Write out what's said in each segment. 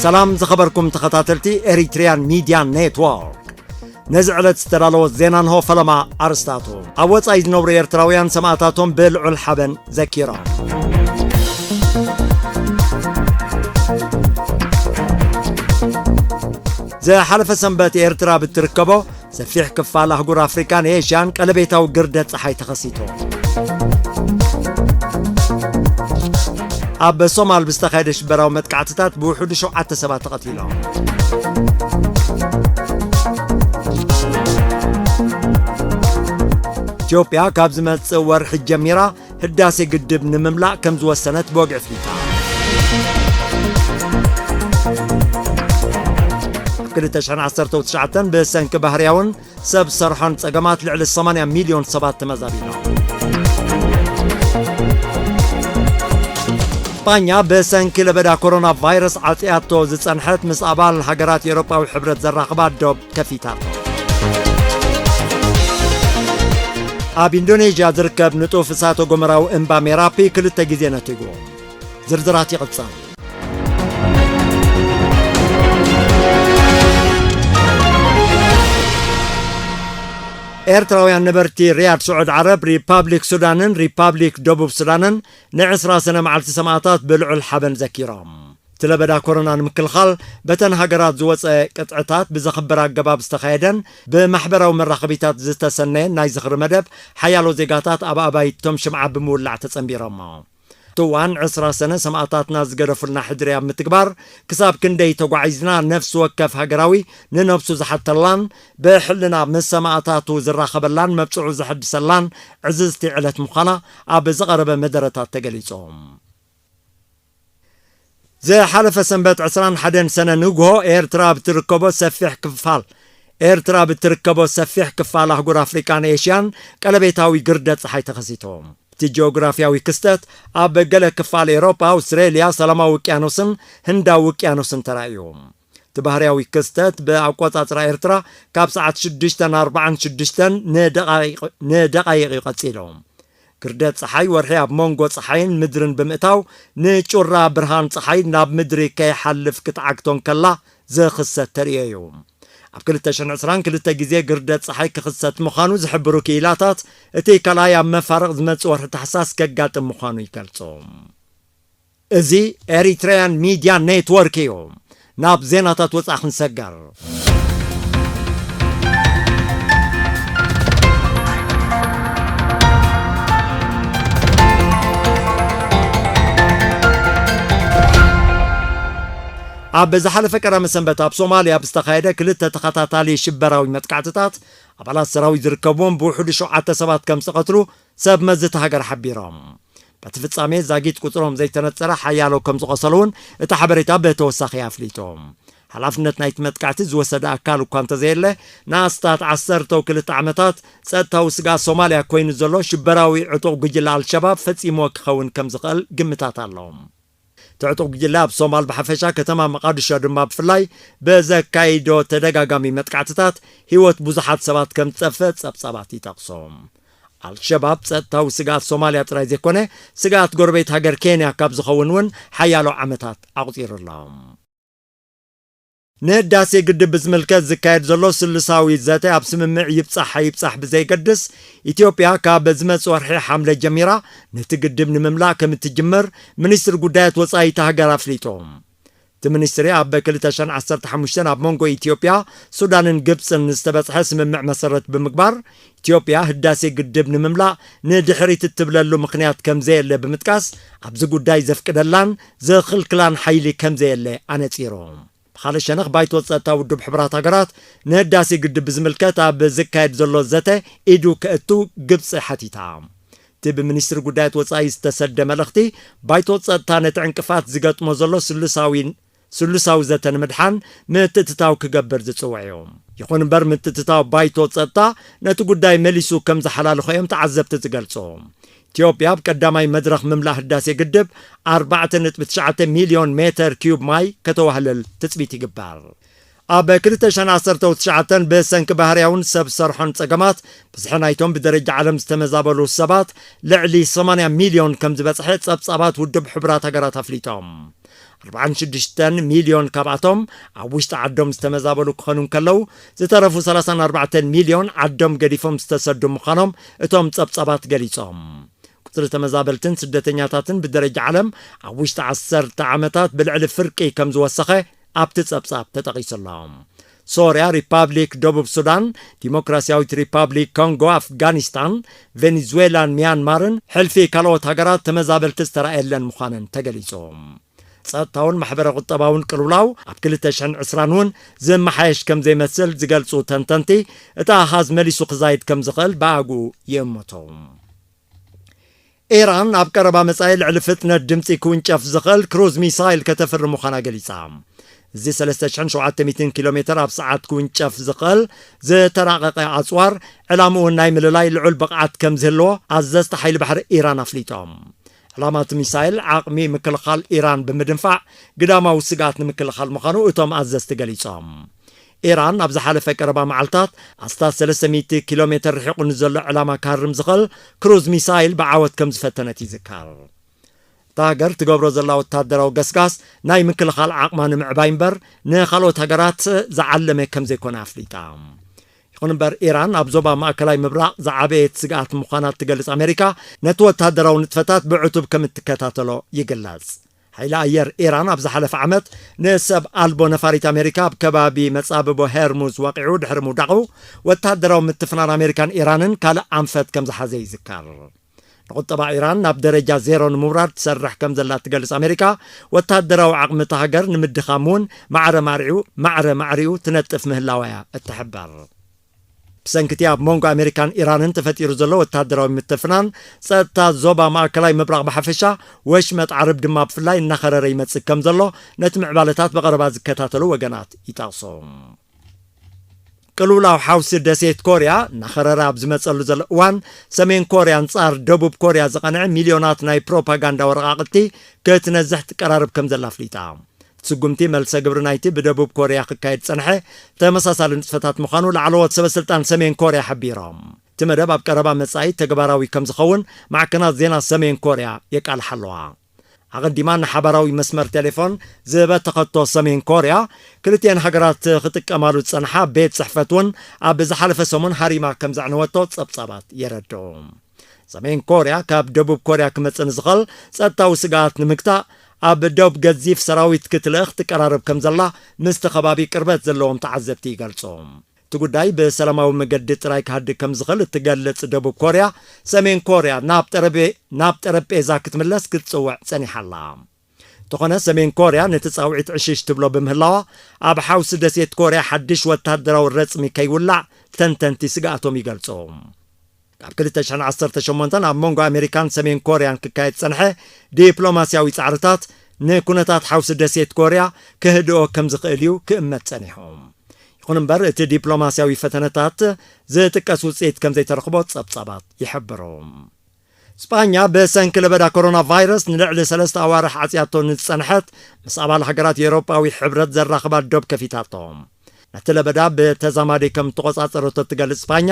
ሰላም ዝኸበርኩም ተኸታተልቲ ኤሪትሪያን ሚድያ ኔትወርክ። ነዚ ዕለት ዝተዳለወ ዜና እንሆ። ፈለማ ኣርስታቱ። ኣብ ወጻኢ ዝነብሩ ኤርትራውያን ሰማእታቶም ብልዑል ሓበን ዘኪሮም። ዝሓለፈ ሰንበት ኤርትራ ብትርከቦ ሰፊሕ ክፋል ኣህጉር ኣፍሪቃን ኤሽያን ቀለቤታዊ ግርደት ጸሓይ ተኸሲቱ። ኣብ ሶማል ብዝተኻየደ ሽበራዊ መጥቃዕትታት ብውሕዱ ሸውዓተ ሰባት ተቐቲሎም። ኢትዮጵያ ካብ ዝመጽእ ወርሒ ጀሚራ ህዳሴ ግድብ ንምምላእ ከም ዝወሰነት ብወግዒ ኣፍሊጣ። ኣብ ክልተ ሽሕን ዓሰርተው ትሽዓተን ብሰንኪ ባህርያውን ሰብ ሰርሖን ጸገማት ልዕሊ ሰማንያ ሚልዮን ሰባት ተመዛቢሎም። ስጳኛ ብሰንኪ ለበዳ ኮሮና ቫይረስ ዓጽያቶ ዝጸንሐት ምስ ኣባል ሃገራት ኤውሮጳዊ ሕብረት ዘራኽባ ዶብ ከፊታቶ። ኣብ ኢንዶኔዥያ ዝርከብ ንጡፍ እሳተ ጎመራዊ እምባ ሜራፒ ክልተ ግዜ ነቲጉ። ዝርዝራት ይቕጽል። ኤርትራውያን ነበርቲ ሪያድ ስዑድ ዓረብ፣ ሪፓብሊክ ሱዳንን ሪፓብሊክ ደቡብ ሱዳንን ንዕስራ ሰነ መዓልቲ ሰማእታት ብልዑል ሓበን ዘኪሮም። እቲ ለበዳ ኮሮና ንምክልኻል በተን ሃገራት ዝወጸ ቅጥዕታት ብዘኽብር ኣገባብ ዝተኻየደን ብማሕበራዊ መራኸቢታት ዝተሰነየን ናይ ዝኽሪ መደብ፣ ሓያሎ ዜጋታት ኣብ ኣባይቶም ሽምዓ ብምውላዕ ተጸንቢሮሞ። እቲ እዋን ዕስራ ሰነ ሰማእታትና ዝገደፉልና ሕድሪ ኣብ ምትግባር ክሳብ ክንደይ ተጓዒዝና፣ ነፍሲ ወከፍ ሃገራዊ ንነብሱ ዝሓተላን ብሕልና ምስ ሰማእታቱ ዝራኸበላን መብጽዑ ዘሐድሰላን ዕዝዝቲ ዕለት ምዃና ኣብ ዝቐረበ መደረታት ተገሊጹ። ዝሓለፈ ሰንበት ዕስራን ሓደን ሰነ ንግሆ ኤርትራ ብትርከቦ ሰፊሕ ክፋል ኤርትራ ብትርከቦ ሰፊሕ ክፋል ኣህጉር ኣፍሪቃን ኤሽያን ቀለቤታዊ ግርደት ጸሓይ ተኸሲቱ። እቲ ጂኦግራፍያዊ ክስተት ኣብ ገለ ክፋል ኤውሮጳ፣ ኣውስትሬልያ፣ ሰላማዊ ውቅያኖስን ህንዳዊ ውቅያኖስን ተራእዩ። እቲ ባህርያዊ ክስተት ብኣቆጻጽራ ኤርትራ ካብ ሰዓት ሽዱሽተን ኣርብዓን ሽዱሽተን ንደቓይቕ፣ ንደቓይቕ እዩ ቀጺሉ። ግርደት ጸሓይ ወርሒ ኣብ መንጎ ጸሓይን ምድርን ብምእታው፣ ንጩራ ብርሃን ጸሓይ ናብ ምድሪ ከይሓልፍ ክትዓግቶ እንከላ ዝኽሰት ተርእዮ እዩ። ኣብ ክልተ ሽሕን ዕስራን ክልተ ግዜ ግርደት ጸሓይ ክኽሰት ምዃኑ ዝሕብሩ ክኢላታት፣ እቲ ካልኣይ ኣብ መፋርቕ ዝመጽእ ወርሒ ታሕሳስ ከጋጥም ምዃኑ ይገልጹ። እዚ ኤሪትራያን ሚድያ ኔትወርክ እዩ። ናብ ዜናታት ወጻኢ ክንሰገር። ኣብ ዝሓለፈ ቀዳመ ሰንበት ኣብ ሶማልያ ብዝተኻየደ ክልተ ተኸታታሊ ሽበራዊ መጥቃዕትታት፣ ኣባላት ሰራዊት ዝርከብዎም ብውሕዱ ሸውዓተ ሰባት ከም ዝተቐትሉ ሰብ መዚ እታ ሃገር ሓቢሮም። በቲ ፍጻሜ ዛጊት ቁጽሮም ዘይተነጸረ ሓያሎ ከም ዝቖሰሉ እውን እቲ ሓበሬታ ብተወሳኺ ኣፍሊጡ። ሓላፍነት ናይቲ መጥቃዕቲ ዝወሰደ ኣካል እኳ እንተዘየለ፣ ንኣስታት ዓሰርተው ክልተ ዓመታት ጸጥታዊ ስግኣት ሶማልያ ኮይኑ ዘሎ ሽበራዊ ዕጡቕ ጉጅለ ኣልሸባብ ፈጺምዎ ክኸውን ከም ዝኽእል ግምታት ኣሎ። እቲ ዕጡቕ ጉጅለ ኣብ ሶማል ብሓፈሻ፣ ከተማ መቓድሾ ድማ ብፍላይ ብዘካይዶ ተደጋጋሚ መጥቃዕትታት ህይወት ብዙሓት ሰባት ከም ዝጠፍእ ጸብጻባት ይጠቕሱ። ኣልሸባብ ጸጥታዊ ስግኣት ሶማልያ ጥራይ ዘይኮነ፣ ስግኣት ጎረቤት ሃገር ኬንያ ካብ ዝኸውን እውን ሓያሎ ዓመታት ኣቑጺሩ ኣሎ። ንህዳሴ ግድብ ብዝምልከት ዝካየድ ዘሎ ስሉሳዊ ዘተ ኣብ ስምምዕ ይብጻሕ ኣይብጻሕ ብዘይገድስ፣ ኢትዮጵያ ካብ ዝመጽእ ወርሒ ሓምለ ጀሚራ ነቲ ግድብ ንምምላእ ከም እትጅምር ሚኒስትሪ ጉዳያት ወጻኢ እታ ሃገር ኣፍሊጡ። እቲ ሚኒስትሪ ኣብ ክልተ ሽሕን ዓሰርተ ሓሙሽተን ኣብ መንጎ ኢትዮጵያ፣ ሱዳንን ግብጽን ዝተበጽሐ ስምምዕ መሰረት ብምግባር፣ ኢትዮጵያ ህዳሴ ግድብ ንምምላእ ንድሕሪት እትብለሉ ምኽንያት ከም ዘየለ ብምጥቃስ፣ ኣብዚ ጉዳይ ዘፍቅደላን ዝኽልክላን ሓይሊ ከም ዘየለ ኣነጺሩ። ብኻልእ ሸነኽ፣ ባይቶ ጸጥታ ውድብ ሕቡራት ሃገራት ንህዳሴ ግድብ ብዝምልከት ኣብ ዝካየድ ዘሎ ዘተ ኢዱ ከእቱ ግብጺ ሓቲታ። እቲ ብሚኒስትሪ ጉዳያት ወጻኢ ዝተሰደ መልእኽቲ፣ ባይቶ ጸጥታ ነቲ ዕንቅፋት ዝገጥሞ ዘሎ ስሉሳዊ፣ ስሉሳዊ ዘተ ንምድሓን ምትእትታው ክገብር ዝጽውዕ እዩ። ይኹን እምበር፣ ምትእትታው ባይቶ ጸጥታ ነቲ ጉዳይ መሊሱ ከም ዝሓላልኾ እዮም ተዓዘብቲ ዝገልጹ። ኢትዮጵያ ኣብ ቀዳማይ መድረኽ ምምላእ ህዳሴ ግድብ ኣርባዕተ ነጥቢ ትሽዓተ ሚልዮን ሜተር ኪዩብ ማይ ከተዋህልል ትጽቢት ይግበር። ኣብ ክልተ ሽሕን ዓሰርተ ትሽዓተን ብሰንኪ ባህርያውን ሰብ ሰርሖን ጸገማት፣ ብዝሒ ናይቶም ብደረጃ ዓለም ዝተመዛበሉ ሰባት ልዕሊ ሰማንያ ሚልዮን ከም ዝበጽሐ ጸብጻባት ውድብ ሕቡራት ሃገራት ኣፍሊጦም። ኣርባዓን ሽዱሽተን ሚልዮን ካብኣቶም ኣብ ውሽጢ ዓዶም ዝተመዛበሉ ክኾኑ እንከለዉ፣ ዝተረፉ ሰላሳን ኣርባዕተን ሚልዮን ዓዶም ገዲፎም ዝተሰዱ ምዃኖም እቶም ጸብጻባት ገሊጾም። ቁጽሪ ተመዛበልትን ስደተኛታትን ብደረጃ ዓለም ኣብ ውሽጢ ዓሰርተ ዓመታት ብልዕሊ ፍርቂ ከም ዝወሰኸ ኣብቲ ጸብጻብ ተጠቒሱ ኣሎ። ሶርያ፣ ሪፓብሊክ ደቡብ ሱዳን፣ ዲሞክራሲያዊት ሪፓብሊክ ኮንጎ፣ ኣፍጋኒስታን፣ ቬኔዙዌላን ሚያንማርን ሕልፊ ካልኦት ሃገራት ተመዛበልቲ ዝተራእየለን ምዃነን ተገሊጹ። ጸጥታውን ማሕበረ ቁጠባውን ቅልውላው ኣብ ክልተ ሽሕን ዕስራን እውን ዝመሓየሽ ከም ዘይመስል ዝገልጹ ተንተንቲ፣ እቲ ኣሃዝ መሊሱ ክዛይድ ከም ዝኽእል ብኣግኡ ይእምቱ። ኢራን ኣብ ቀረባ መጻኢ ልዕሊ ፍጥነት ድምጺ ክውንጨፍ ዝኽእል ክሩዝ ሚሳይል ከተፍሪ ምዃና ገሊጻ። እዚ ሰለስተ ሽሕን ሸውዓተ ሚእትን ኪሎ ሜትር ኣብ ሰዓት ክውንጨፍ ዝኽእል ዝተራቐቐ ኣጽዋር፣ ዕላምኡ ናይ ምልላይ ልዑል ብቕዓት ከም ዝህልዎ ኣዘዝቲ ሓይሊ ባሕሪ ኢራን ኣፍሊጦም። ዕላማ እቲ ሚሳይል ዓቕሚ ምክልኻል ኢራን ብምድንፋዕ ግዳማዊ ስግኣት ንምክልኻል ምዃኑ እቶም ኣዘዝቲ ገሊጾም። ኢራን ኣብ ዝሓለፈ ቀረባ መዓልታት ኣስታት ሰለስተ ሚእቲ ኪሎ ሜትር ርሒቑ ንዘሎ ዕላማ ክሃርም ዝኽእል ክሩዝ ሚሳይል ብዓወት ከም ዝፈተነት ይዝከር። እታ ሃገር ትገብሮ ዘላ ወታደራዊ ገስጋስ ናይ ምክልኻል ዓቕማ ንምዕባይ እምበር ንኻልኦት ሃገራት ዝዓለመ ከም ዘይኮነ ኣፍሊጣ። ይኹን እምበር፣ ኢራን ኣብ ዞባ ማእከላይ ምብራቕ ዝዓበየት ስግኣት ምዃና እትገልጽ ኣሜሪካ፣ ነቲ ወታደራዊ ንጥፈታት ብዕቱብ ከም እትከታተሎ ይግለጽ። ሓይሊ ኣየር ኢራን ኣብ ዝሓለፈ ዓመት ንሰብ ኣልቦ ነፋሪት ኣሜሪካ ኣብ ከባቢ መጻብቦ ሄርሙዝ ወቒዑ ድሕሪ ምውዳቑ፣ ወታደራዊ ምትፍናን ኣሜሪካን ኢራንን ካልእ ኣንፈት ከም ዝሓዘ ይዝከር። ንቁጠባ ኢራን ናብ ደረጃ ዜሮ ንምውራድ ትሰርሕ ከም ዘላ እትገልጽ ኣሜሪካ፣ ወታደራዊ ዓቕሚ እታ ሃገር ንምድኻም እውን ማዕረ ማዕሪኡ፣ ማዕረ ማዕሪኡ ትነጥፍ ምህላዋ እያ እትሕበር። ብሰንኪ እቲ ኣብ መንጎ ኣሜሪካን ኢራንን ተፈጢሩ ዘሎ ወታደራዊ ምትፍናን፣ ጸጥታ ዞባ ማእከላይ ምብራቕ ብሓፈሻ፣ ወሽመጥ ዓረብ ድማ ብፍላይ እናኸረረ ይመጽእ ከም ዘሎ ነቲ ምዕባለታት ብቐረባ ዝከታተሉ ወገናት ይጠቕሱ። ቅልውላው ሓውሲ ደሴት ኮርያ እናኸረረ ኣብ ዝመጸሉ ዘሎ እዋን፣ ሰሜን ኮርያ ኣንጻር ደቡብ ኮርያ ዝቐንዐ ሚልዮናት ናይ ፕሮፓጋንዳ ወረቓቕቲ ክትነዝሕ ትቀራረብ ከም ዘላ ኣፍሊጣ። ስጉምቲ መልሰ ግብሪ ናይቲ ብደቡብ ኮርያ ክካየድ ዝጸንሐ ተመሳሳሊ ንጥፈታት ምዃኑ ላዕለዎት ሰበስልጣን ሰሜን ኮርያ ሓቢሮም። እቲ መደብ ኣብ ቀረባ መጻኢ ተግባራዊ ከም ዝኸውን ማዕከናት ዜና ሰሜን ኮርያ የቃልሓ ኣለዋ። ኣቐዲማ ንሓባራዊ መስመር ቴሌፎን ዝበተኸቶ ሰሜን ኮርያ፣ ክልቲኤን ሃገራት ክጥቀማሉ ዝጸንሓ ቤት ጽሕፈት እውን ኣብ ዝሓለፈ ሰሙን ሃሪማ ከም ዘዕነወቶ ጸብጻባት የረድኡ። ሰሜን ኮርያ ካብ ደቡብ ኮርያ ክመጽእ ንዝኽእል ጸጥታዊ ስግኣት ንምግታእ ኣብ ዶብ ገዚፍ ሰራዊት ክትልእኽ ትቀራረብ ከም ዘላ ምስቲ ከባቢ ቅርበት ዘለዎም ተዓዘብቲ ይገልጹ። እቲ ጉዳይ ብሰላማዊ መገዲ ጥራይ ክሃድእ ከም ዝኽእል እትገልጽ ደቡብ ኮርያ፣ ሰሜን ኮርያ ናብ ጠረጴ-፣ ናብ ጠረጴዛ ክትምለስ ክትጽውዕ ጸኒሓ ኣላ። እንተኾነ፣ ሰሜን ኮርያ ነቲ ጻውዒት ዕሽሽ ትብሎ ብምህላዋ፣ ኣብ ሓውሲ ደሴት ኮርያ ሓድሽ ወታደራዊ ረጽሚ ከይውላዕ ተንተንቲ ስግኣቶም ይገልጹ። ካብ ክልተ ሽሕን ዓሰርተ ሸሞንተን ኣብ መንጎ ኣሜሪካን ሰሜን ኮርያን ክካየድ ዝጸንሐ ዲፕሎማስያዊ ጻዕርታት፣ ንኩነታት ሓውሲ ደሴት ኮርያ ክህድኦ ከም ዝኽእል እዩ ክእመት ጸኒሑ። ይኹን እምበር፣ እቲ ዲፕሎማስያዊ ፈተነታት ዝጥቀስ ውጽኢት ከም ዘይተረኽቦ ጸብጻባት ይሕብሩ። ስጳኛ ብሰንኪ ለበዳ ኮሮና ቫይረስ ንልዕሊ ሰለስተ ኣዋርሕ ዓጽያቶ ንዝጸንሐት፣ ምስ ኣባል ሃገራት ኤውሮጳዊ ሕብረት ዘራኽባ ዶብ ከፊታቶ። ነቲ ለበዳ ብተዛማዲ ከም እተቖጻጸረቶ እትገልጽ ስጳኛ፣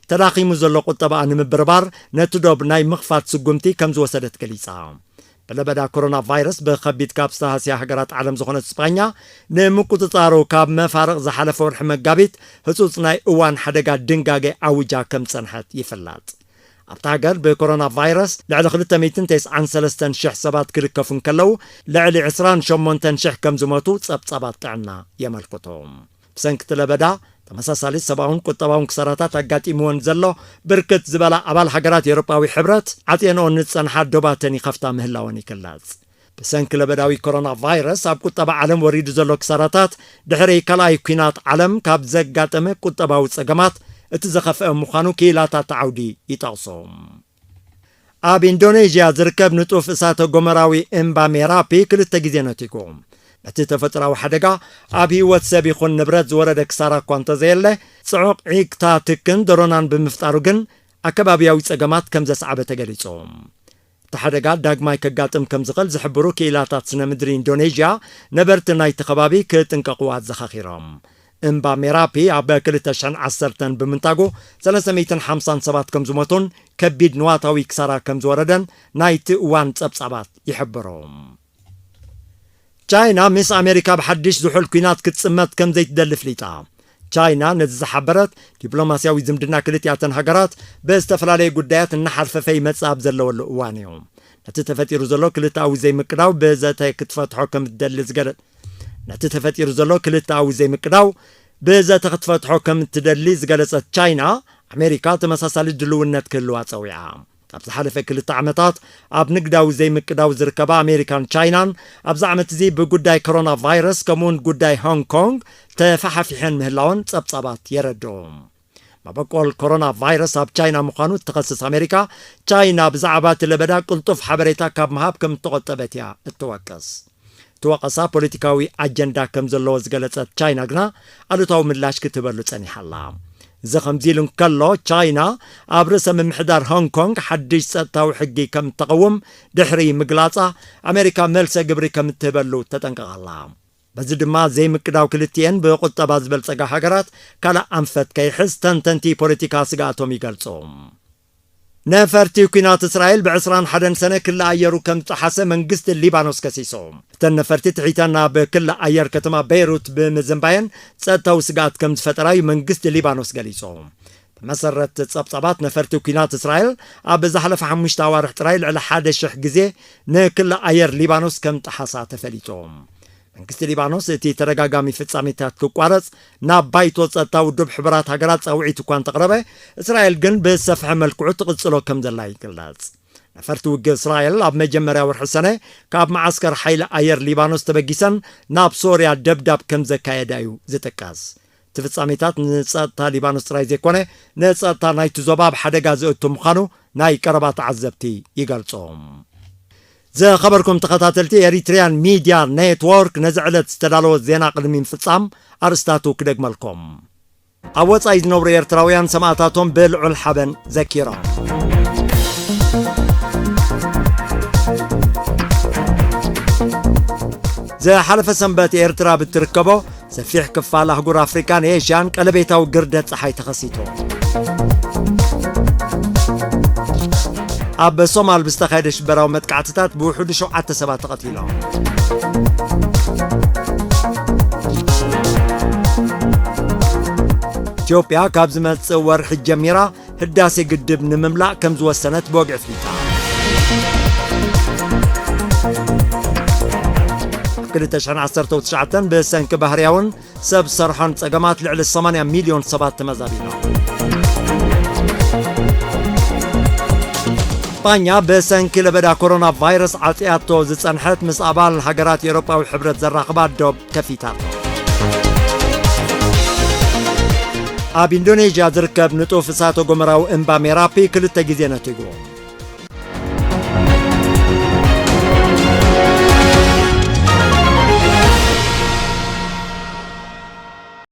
ተዳኺሙ ዘሎ ቁጠባኣ ንምብርባር ነቲ ዶብ ናይ ምኽፋት ስጉምቲ ከም ዝወሰደት ገሊጻ። ብለበዳ ኮሮና ቫይረስ ብኸቢድ ካብ ዝተሃስያ ሃገራት ዓለም ዝኾነት ስጳኛ፣ ንምቁጽጻሩ ካብ መፋርቕ ዝሓለፈ ወርሒ መጋቢት ህጹጽ ናይ እዋን ሓደጋ ድንጋጌ ኣዊጃ ከም ዝጸንሐት ይፍለጥ። ኣብታ ሃገር ብኮሮና ቫይረስ ልዕሊ ክልተ ሚእትን ተስዓን ሰለስተን ሽሕ ሰባት ክልከፉ እንከለዉ፣ ልዕሊ ዕስራን ሸሞንተን ሽሕ ከም ዝሞቱ ጸብጻባት ጥዕና የመልክቱ። ብሰንኪ እቲ ለበዳ፣ ተመሳሳሊ ሰብኣውን ቁጠባውን ክሳራታት ኣጋጢምወን ዘሎ ብርክት ዝበላ ኣባል ሃገራት ኤውሮጳዊ ሕብረት፣ ዓጽየንኦ ንዝጸንሓ ዶባተን ይኸፍታ ምህላወን ይግለጽ። ብሰንኪ ለበዳዊ ኮሮና ቫይረስ ኣብ ቁጠባ ዓለም ወሪዱ ዘሎ ክሳራታት፣ ድሕሪ ካልኣይ ኲናት ዓለም ካብ ዘጋጠመ ቁጠባዊ ጸገማት እቲ ዝኸፍአ ምዃኑ ክኢላታት እቲ ዓውዲ ይጠቕሱ። ኣብ ኢንዶኔዥያ ዝርከብ ንጡፍ እሳተ ጎመራዊ እምባ ሜራፒ ክልተ ግዜ ነቲጉ። እቲ ተፈጥሮኣዊ ሓደጋ ኣብ ህይወት ሰብ ይኹን ንብረት ዝወረደ ክሳራ እኳ እንተዘየለ፣ ጽዑቕ ዒግታ ትክን ደሮናን ብምፍጣሩ ግን ኣከባብያዊ ጸገማት ከም ዘስዓበ ተገሊጹ። እቲ ሓደጋ ዳግማይ ከጋጥም ከም ዝኽእል ዝሕብሩ ክኢላታት ስነ ምድሪ ኢንዶኔዥያ፣ ነበርቲ ናይቲ ከባቢ ክጥንቀቑ ኣዘኻኺሮም። እምባ ሜራፒ ኣብ ክልተ ሽሕን ዓሰርተን ብምንታጉ ሰለስተ ሚእትን ሓምሳን ሰባት ከም ዝሞቱን ከቢድ ንዋታዊ ክሳራ ከም ዝወረደን ናይቲ እዋን ጸብጻባት ይሕብሩ። ቻይና ምስ ኣሜሪካ ብሓድሽ ዝሑል ኲናት ክትጽመት ከም ዘይትደሊ ፍሊጣ። ቻይና ነዚ ዝሓበረት፣ ዲፕሎማስያዊ ዝምድና ክልቲኣተን ሃገራት ብዝተፈላለየ ጉዳያት እናሓልፈፈ ይመጽእ ኣብ ዘለወሉ እዋን እዩ። ነቲ ተፈጢሩ ዘሎ ክልተኣዊ ዘይምቅዳው ብዘተ ክትፈትሖ ከም እትደሊ ዝገለ-፣ ነቲ ተፈጢሩ ዘሎ ክልተኣዊ ዘይምቅዳው ብዘተ ክትፈትሖ ከም እትደሊ ዝገለጸት ቻይና፣ ኣሜሪካ ተመሳሳሊ ድልውነት ክህልዋ ጸዊዓ። ኣብ ዝሓለፈ ክልተ ዓመታት ኣብ ንግዳዊ ዘይምቅዳው ዝርከባ ኣሜሪካን ቻይናን፣ ኣብዚ ዓመት እዚ ብጉዳይ ኮሮና ቫይረስ ከምኡውን ጉዳይ ሆንግ ኮንግ ተፋሓፊሐን ምህላወን ጸብጻባት የረድኡ። መበቆል ኮሮና ቫይረስ ኣብ ቻይና ምዃኑ እትኸስስ ኣሜሪካ፣ ቻይና ብዛዕባ እቲ ለበዳ ቅልጡፍ ሓበሬታ ካብ ምሃብ ከም እተቖጠበት እያ እትወቅስ። እቲ ወቐሳ ፖለቲካዊ ኣጀንዳ ከም ዘለዎ ዝገለጸት ቻይና ግና፣ ኣሉታዊ ምላሽ ክትህበሉ ጸኒሓ ኣላ። እዚ ከምዚ ኢሉ እንከሎ፣ ቻይና ኣብ ርእሰ ምምሕዳር ሆንግ ኮንግ ሓድሽ ጸጥታዊ ሕጊ ከም እተቐውም ድሕሪ ምግላጻ፣ ኣሜሪካ መልሰ ግብሪ ከም እትህበሉ ተጠንቅቕ ኣላ። በዚ ድማ ዘይምቅዳው ክልቲኤን ብቁጠባ ዝበልጸጋ ሃገራት ካልእ ኣንፈት ከይሕዝ ተንተንቲ ፖለቲካ ስግኣቶም ይገልጹ። ነፈርቲ ኲናት እስራኤል ብ ዕስራን ሓደን ሰነ ክሊ ኣየሩ ከም ዝጠሓሰ መንግስቲ ሊባኖስ ከሲሱ። እተን ነፈርቲ ትሒተን ናብ ክሊ ኣየር ከተማ ቤይሩት ብምዝንባየን ጸጥታዊ ስግኣት ከም ዝፈጠራ እዩ መንግስቲ ሊባኖስ ገሊጹ። ብመሰረት ጸብጻባት፣ ነፈርቲ ኲናት እስራኤል ኣብ ዝሓለፈ ሓሙሽተ ኣዋርሕ ጥራይ ልዕሊ ሓደ ሽሕ ግዜ ንክሊ ኣየር ሊባኖስ ከም ጠሓሳ ተፈሊጡ። መንግስቲ ሊባኖስ እቲ ተደጋጋሚ ፍጻሜታት ክቋረጽ ናብ ባይቶ ጸጥታ ውድብ ሕቡራት ሃገራት ጻውዒት እኳ እንተቕረበ፣ እስራኤል ግን ብዝሰፍሐ መልክዑ ትቕጽሎ ከም ዘላ ይግለጽ። ነፈርቲ ውግእ እስራኤል ኣብ መጀመርያ ወርሒ ሰነ ካብ መዓስከር ሓይሊ ኣየር ሊባኖስ ተበጊሰን ናብ ሶርያ ደብዳብ ከም ዘካየዳ እዩ ዝጥቀስ። እቲ ፍጻሜታት ንጸጥታ ሊባኖስ ጥራይ ዘይኮነ፣ ንጸጥታ ናይቲ ዞባ ኣብ ሓደጋ ዘእቱ ምዃኑ ናይ ቀረባ ተዓዘብቲ ይገልጹ። ዝኸበርኩም ተኸታተልቲ ኤሪትሪያን ሚድያ ኔትወርክ፣ ነዚ ዕለት ዝተዳለወ ዜና ቅድሚ ምፍጻም ኣርእስታቱ ክደግመልኩም። ኣብ ወጻኢ ዝነብሩ ኤርትራውያን ሰማእታቶም ብልዑል ሓበን ዘኪሮም። ዝሓለፈ ሰንበት ኤርትራ ብትርከቦ ሰፊሕ ክፋል ኣህጉር ኣፍሪካን ኤሽያን ቀለቤታዊ ግርደት ጸሓይ ተኸሲቱ። ኣብ ሶማል ብዝተኻየደ ሽበራዊ መጥቃዕትታት ብውሕዱ ሸውዓተ ሰባት ተቐቲሎም። ኢትዮጵያ ካብ ዝመጽእ ወርሒ ጀሚራ ህዳሴ ግድብ ንምምላእ ከም ዝወሰነት ብወግዒ ኣፍሊጣ። ኣብ ክልተ ሽሕን ዓሰርተው ትሽዓተን ብሰንኪ ባህርያውን ሰብ ሰርሖን ጸገማት ልዕሊ ሰማንያ ሚልዮን ሰባት ተመዛቢሎም። ስጳኛ ብሰንኪ ለበዳ ኮሮና ቫይረስ ዓጽያቶ ዝጸንሐት ምስ ኣባል ሃገራት ኤውሮጳዊ ሕብረት ዘራኽባ ዶብ ከፊታቶ። ኣብ ኢንዶኔዥያ ዝርከብ ንጡፍ እሳተ ጎመራዊ እምባ ሜራፒ ክልተ ግዜ ነቲጉ።